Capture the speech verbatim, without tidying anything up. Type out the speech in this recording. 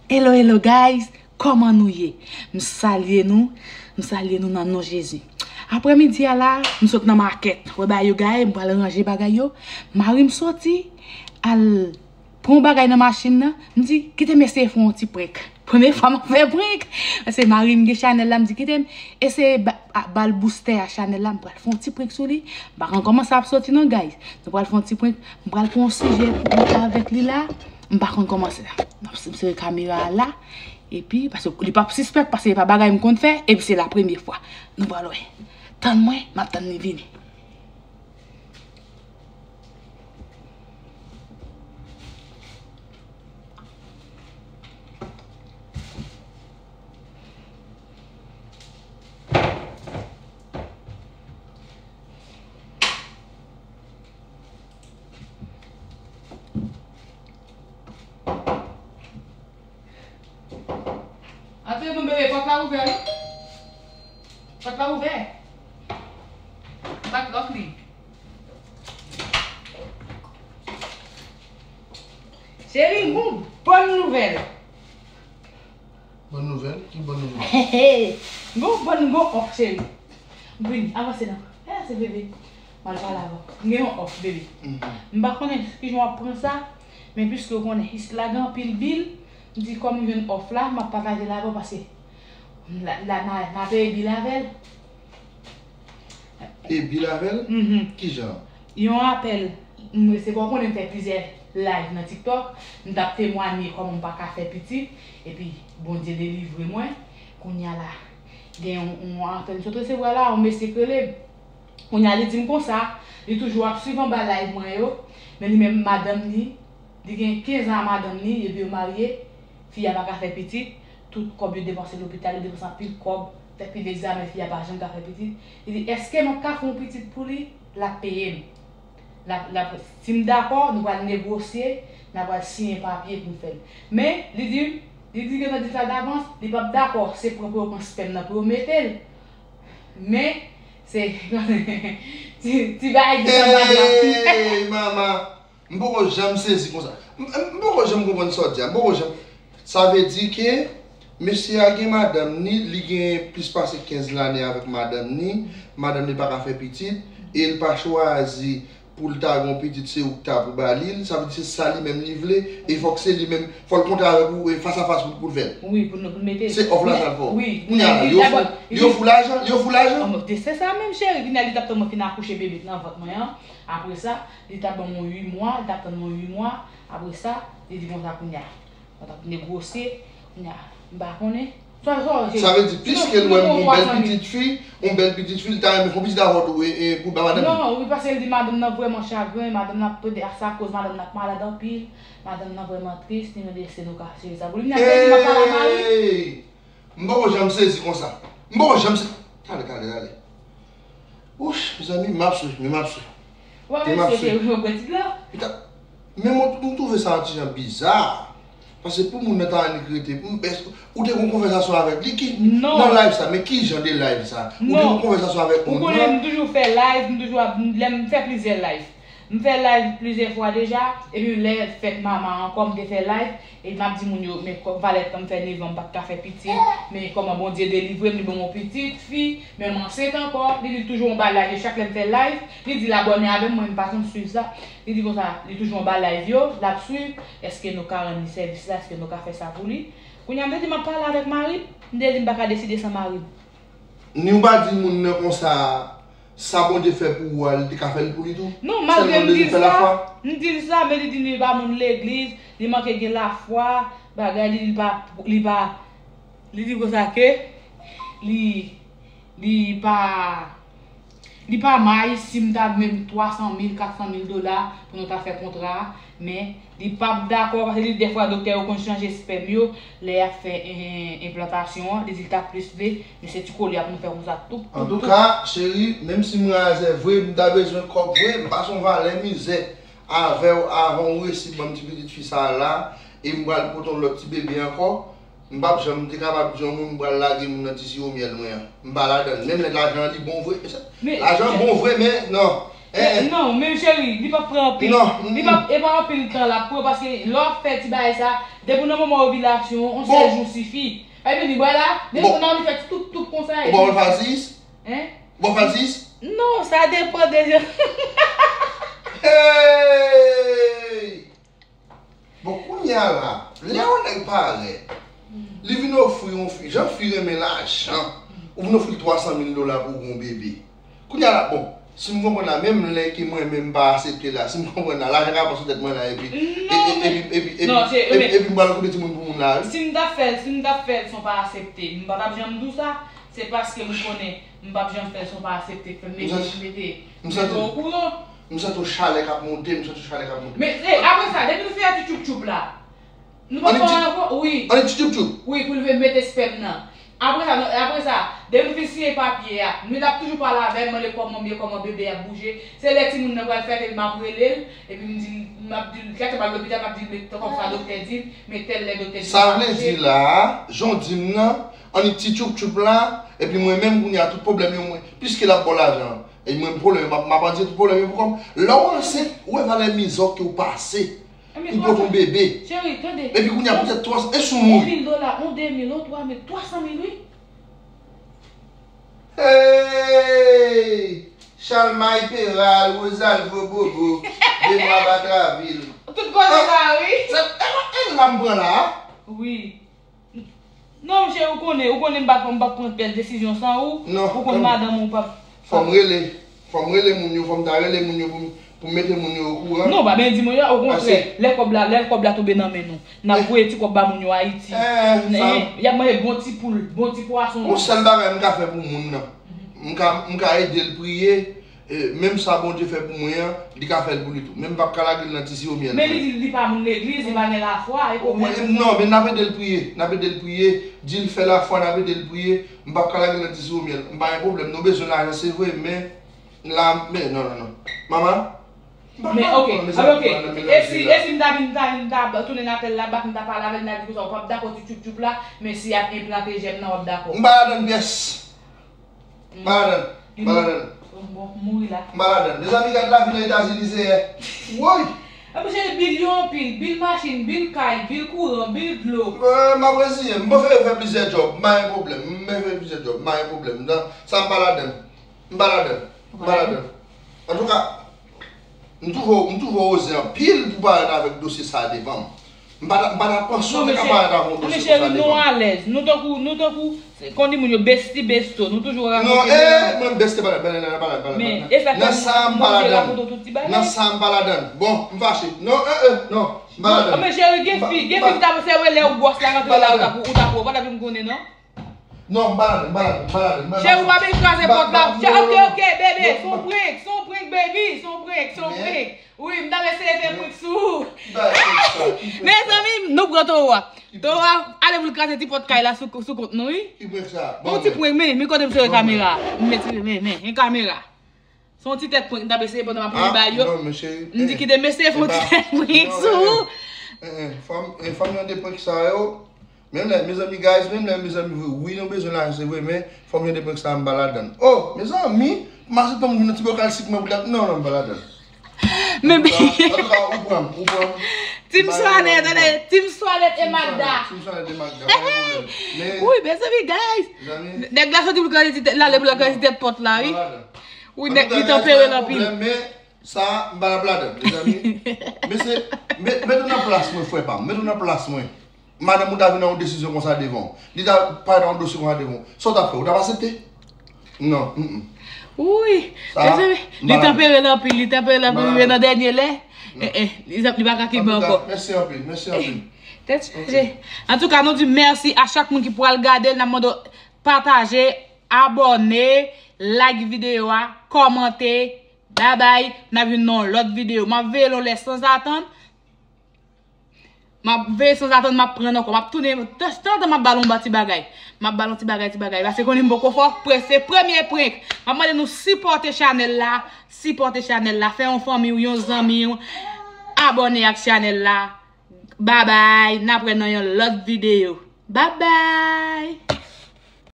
Hello, hello guys, kòman nou ye? M salye nou, m salye nou nan non Jezi. Aprè midi a la, m sot nan makèt. Wè bagay yo gaye, m pral ranje bagay yo. Mari m soti, al pran yon bagay nan machin nan. M di, kite m eseye fè yon ti prank. Premye fwa m ap fè prank. Paske mari m gen chanèl la, m di, kite m eseye ba, a, ba l boustè a chanèl la. M pral fè yon ti prank sou li. M pa konn kòman sa ap soti non, guys. Nou pral fè yon ti prank. M pral pran yon sijè pou pale avèk li la. M pa konn kòman sa. M ap sere kamera a la. Epi, paske li p ap sispèk, paske se pa bagay m konn fè, epi se la premye fwa. Nou pral wè. Tann mwen, m ap tann li vini. Antre non bebe, pòt la ouvè wi. Pòt la ouvè. Padlòk li. Cheri, m gon bòn nouvèl. Bòn nouvèl? Ki bòn nouvèl? M gon bòn, m gon òf, cheri. Vini, avanse non. Avanse bebe. M al pale avè w. M gen yon òf, bebe. M pa konnen kijan w ap pran sa, men piske w konnen isit la gen anpil bil, m di kòm m jwenn òf la, m ap pataje l avè w paske la, la, n a, n a peye bil avè l. Peye bil avè l? Kijan? Yon apèl, m resevwa, w konnen m fè plizyè live nan TikTok, m t ap temwanye kòman m pa ka fè pitit, epi Bondye delivre mwen. Kounye a la, gen yon, yon apèl m sot resevwa la, yon mesye k rele m. Kounye a, li di m konsa, li toujou ap swiv anba live mwen yo, men li menm madanm li, li gen kenz an a madanm li, epi yo marye, fi a pa ka fè pitit, tout kòb yo depanse lopital, yo depanse anpil kòb, fè pil egzamen, fi a pa janm ka fè pitit. Li di, èske m ap ka fè yon pitit pou li? L ap peye m. L ap, l ap, si m dakò, nou pral negosye, n a pral siyen papye pou m fè l. Men, li di m, li di gentan di sa davans, li p ap dakò, se pran pou yo pran spèm nan pou yo mete l. Men, se ti, ti bagay ki sanble ak la. Hey, mama! M poko janm sezi konsa. M, m poko janm konprann sa w di a. M poko janm. Sa vle di ke mesye a gen madanm ni, li gen plis pase kenz lane avèk madanm ni, madanm ni pa ka fè pitit, e l pa chwazi pou l ta gen yon pitit, se ou k ta pou ba li l, sa vle di se sa li menm li vle, e fòk se li menm, fò l kontre avèk ou, e fas a fas pou, pou l fè l. Wi, pou nou, pou nou mete l. Se òf la sa l fè w. Wi, kounye a la, li ofri, li ofri w lajan, li ofri w lajan? An, se sa menm, cheri, kounye a li t ap tann mwen fin akouche bebe nan vant mwen an. Apre sa, li t ap ban m yon uit mwa, li t ap tann mwen uit mwa. Apre sa, li di konsa kounye a. Mwen t ap negosye, kounye a, m pa konnen. Sa, sa, sa vle di, piske l wè m gon bèl pitit fi, yon bèl pitit fi, li ta renmen fè yon pitit avè w tou, e, e, pou l ba madanm li. Non, wi, paske l di madanm nan vrèman chagren, madanm nan ap plede, a sa koz madanm nan ap malad anpil, madanm nan vrèman tris, li mande èske nou ka sere sa pou li. Kounye a, li di m ap pale a mari. Hey! M poko janm sezi konsa. M poko janm se-, tande, tande, tande. Wouch, mezanmi, m ap swiv, men m ap swiv. Ou pa menm swiv, se ou pran ti blan. Men mwen, m twouve sa yon ti jan biza. Paske pou moun nan ta annik rete, m, èske ou te gen yon konvèsasyon avèk li ki, nan live sa, men ki jan de live sa? Ou te gen yon konvèsasyon avèk moun nan? Ou konnen m toujou fè live, m toujou ap, lè m fè plizyè live. M fè live plizyè fwa deja, epi lè fèt mama ankò, m te fè live, e m ap di moun yo, men kò-, valè tan m fè nèf an, m pa t ka fè pitit, men kòman Bondye delivre m, li ban m yon pitit fi, men m ansent ankò, li di l toujou anba live yo, chak lè m fè live, li di l abòne avè m, mwen m pa konn swiv sa, li di konsa, li toujou anba live yo, l ap swiv, èske nou ka rann li sèvis la, èske nou ka fè sa pou li? Kounye a, m te di m ap pale avèk mari m, m te di m pa ka deside san mari m. Ni w pa di moun nan konsa, sa Bondye fè pou ou a, li te ka fè l pou li tou? Non, malgre m di l sa, m di l sa, men li di li pa moun legliz, li manke gen lafwa, bagay li, li pa, li pa, li di konsa ke li, li pa, li pa may si m ta menm twa san mil, kat san mil dola pou nou ta fè kontra a, men li p ap dakò, paske li, dèfwa, doktè yo konn chanje spèm yo, lè y ap fè, eh, enplantasyon an, li di l ta plis vle, men se ti kolye a pou nou fè konsa tou, tou, tou. Antouka, cheri, menm si m razè vre, m ta bezwen kòb vre, m pa se yon valè mizè avè w, avan w resi ban m ti pitit fi sa a la, e m pral pote yon lòt ti bebe ankò, m p ap janm te kapab di yon moun m pral lage moun nan ti siwo myèl mwen an. M pa ladan l. Menm lè lajan an li bon vre. Lajan an bon vre, men non. Eh, eh. Non, men cheri, li p ap pran anpil. Non. Li p ap, e pa anpil tan l ap pran, paske lè w ap fè ti bagay sa, Depi nan moman ovilasyon, yon sèl jou sifi. Epi li bwè la, depi nan li fè tout, tout konsa. Ou pa wè l fasis? Hein? Ou pa wè l fasis? Non, sa depann de jan. Hey! Bon, kounye a la, lè yon nèg parèt, li vin ofri yon fi, jan fi renmen lajan, ou vin ofri l twa san mil dola pou yon bebe. Kounye a la, bon, si m konprann la, menm lè ke mwen menm m pa aksepte la, si m konprann la, lajan ka pran sou tèt mwen la, epi, epi, epi, epi, epi m pral koute timoun pou moun la, wi. Si m t ap fè l, si m t ap fè l san w pa aksepte, m pa t ap janm di w sa, se paske m konnen m p ap janm fè l san w pa aksepte, fè m mete, mete, mete w okouran. M santi yon chalè k ap monte, m santi yon chalè k ap monte. Men, eh, apre sa, depi nou fè ti tchoup tchoup la, nou pa fè ankò, wi. Annik ti tchoup tchoup. Wi, pou l vin mete spèm nan. Apre sa, nou, apre sa, depi nou fin siyen papye a, nou t ap toujou pale avè l, mande kòman m ye, kòman bebe ap bouje. Se lè timoun nan pral fèt, epi m ap rele l, epi m di l, m ap di l, kèk tan m al lopital, m ap di l, men kòm sa doktè di m, men tèl lè doktè di m. Sa vle di la, jan w di m nan, annik ti tchoup tchoup la, epi mwen menm kounye a, tout pwoblèm yo, mwen, piske l ap ba w lajan an, e mwen pwoblèm yo, m ap, m ap andire tout pwoblèm yo pou kò m. Lè w ansent, ou wè valè mizò ke w pase pou pote yon bebe. Cheri, tande. Epi kounye a, poutèt twa san, e si w mouri? Yon mil dola, yon de mil, yon twa mil, twa san mil, wi. Hey! Chalmay Peral, Rosalvo Bobo, Benoît Batraville. Tout kote sa, wi. Se, e, e la m pran la. Wi. Non, monchè, ou konnen, ou konnen m pa, m pa pran bèl desizyon san ou. Non, ou konn madanm ou pa. Fò m rele, fò m rele moun yo, fò m ta rele moun yo pou m, pou m mete moun yo okouran. Non, pa byen di moun yo, okontrè, lè kòb la, lè kòb la tonbe nan men nou, n ap voye ti kòb ba moun yo Ayiti. Y ap manje bon ti poul, bon ti pwason. Yon sèl bagay m ka fè pou moun nan. M ka, m ka ede l priye, E, menm sa Bondye fè pou mwen an, li ka fè l pou li tou. Men m p ap ka lage l nan ti siwo myèl. Men li di li pa moun legliz, li pa gen lafwa, e pwoblèm. Non, men n ap ede l priye. N ap ede l priye. Di l fè lafwa, n ap ede l priye. M p ap ka lage l nan ti siwo myèl. M pa gen pwoblèm. Nou bezwen lajan, se vre, men la, men non, non, non. Manman, m p ap ka pran mezanmi pran nan melanje la. E si, e si m ta vin, m ta vin, m ta tounen apèl la bak, m ta pale avè l, m ta di konsa, ou p ap dakò ti tchoup tchoup la, men si y ap enplante jèm nan, w ap dakò. M pa ladann pyès. M pa ladann. M pa ladann. Bon, mouri la. M pa ladann. Mezanmi, gad lavi nan Etazini, Seyè. Woy! Epi cheri, bil yo anpil, bil machin, bil kay, bil kouran, bil dlo. M ap reziyen m. M prefere fè plizyè djòb. M pa gen pwoblèm. M prefere plizyè djòb. M pa gen pwoblèm. Sa m pa ladann. M pa ladann. M pa ladann. Antouka, M twouve w, m twouve w oze anpil pou parèt avèk dosye sa a devan m. M pa ta, m pa ta panse w te ka parèt avèk yon dosye konsa devan m. Non, men cheri, nou alèz. Nou tankou, nou tankou, se, kòman di moun yo, besti besto. Nou toujou rakonte. Non, eh, mwen besti pa la, pa la, pa la, pa la. Men, e sa nan sa a m pa ladann. Nan sa a m pa ladann. Bon, m fache. Non, eh, eh, non, m pa ladann. Non, men cheri, gen fi, gen fi ki ta panse wè lè ou gwòs la rantre la, ou ta pou, ou ta pou, ou pa ta vin konnen, non. Non, m pa ladann, m pa ladann, m pa ladann. Cheri, w ap vin kraze pòt la. Ok, ok, bebe, se yon prank, se yon prank, baby, se yon prank, se yon prank. Wi, m t ap eseye fè prank sou ou. Mezanmi, nou pran Towo a. Towo a, ale pou l kraze ti pòt kay la sou, sou kont nou, wi. Ki prank sa? Yon ti prank, men, men kote m sere kamera. Men, men, men, men kamera. Se yon ti tèt prank m t ap eseye pandan m ap li bay yo. M di kite m eseye fè yon ti tèt prank sou ou. Fòm, fòm jan de prank sa yo. Menm lè, mezanmi, guys, menm lè, mezanmi, wi, nou bezwen lajan, se vre, men fòm jan de prank sa, m pa ladann. Oh, mezanmi, m aksepte moun vin nan ti bòkal sik mwen pou dat. Non, non, m pa ladann. Men antouka, antouka, ou pran m, ou pran m. Team Swanet, tande, Team Swanet e Magda. Team Swanet e Magda, pa gen pwoblèm. Men, wi, mezanmi, guys. Nèg la soti pou l kraze ti tèt, l ale pou l kraze ti tèt pòt la, wi. Wi, nèg li tanpere l anpil. Men sa, m pa t ap ladann, mezanmi. Mesye, met, met ou nan plas mwen, frè pa m. Met ou nan plas mwen. Madanm ou ta vin nan yon desizyon konsa devan w. Li ta parèt nan yon dosye konsa devan w. Sa w t ap fè? Ou t ap aksepte? Non. Wi. Mezanmi, li tanpere l anpil, li tanpere l anpil, rive nan dènye lè. Eh, eh, li pa ka kenbe ankò. Mèsi anpil, mèsi anpil. Tèt chaje. Antouka, nou di mèsi a chak moun ki pral gade l. N ap mande w pataje, abòne, like videyo a, kòmante. Babay, n ap vin nan yon lòt videyo. M ap veye l yon lè sanzatann. M ap veye sanzatann, m ap pran ankò. M ap tounen, tanzantan m ap ba l yon ba ti bagay. M ap ba l yon ti bagay, ti bagay. Paske konnen m poko fò, prese premye prank. M ap mande nou sipòte chanèl la, sipòte chanèl la, fè yon fanmi w, yon zanmi w abòne ak chanèl la. Babay, n ap wè nan yon lòt videyo. Babay!